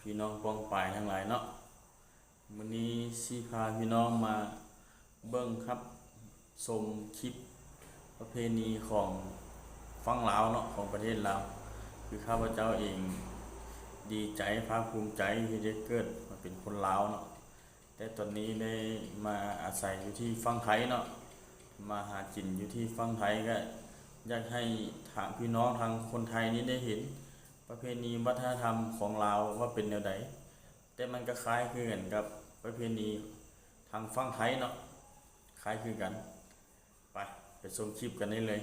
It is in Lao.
ພີ່ນ້ອງປ້ອງປາຍທັງຫຼາຍເນາະ, ມື້ນີ້ຊິພາພີ່ນ້ອງມາເບິ່ງຮັບຊົມຄລິບປະເພນີຂອງຝັ່ງລາວເນາະ, ຂອງປະເທດລາວ. ຄືຂ້າພະເຈົ້າເອງດີໃຈ ພາກພູມໃຈທີ່ໄດ້ເກີດມາເປັນຄົນລາວເນາະ, ແຕ່ຕອນນີ້ໄດ້ມາອາໄສຢູ່ທີ່ຝັ່ງໄທເນາະ, ມາຫາກິນຢູ່ທີ່ຝັ່ງໄທ, ກະຢາກໃຫ້ທາງ ພີ່ນ້ອງທາງຄົນໄທນີ້ໄດ້ເຫັນປະເພນີວັດທະນະທຳຂອງລາວວ່າເປັນແນວໃດ. ແຕ່ມັນກະຄ້າຍຄືກັນກັບປະເພນີທາງຝັ່ງໄທເນາະ, ຄ້າຍຄືກັນ. ໄປ ໄປຊົມຄລິບກັນໄດ້ເລີຍ.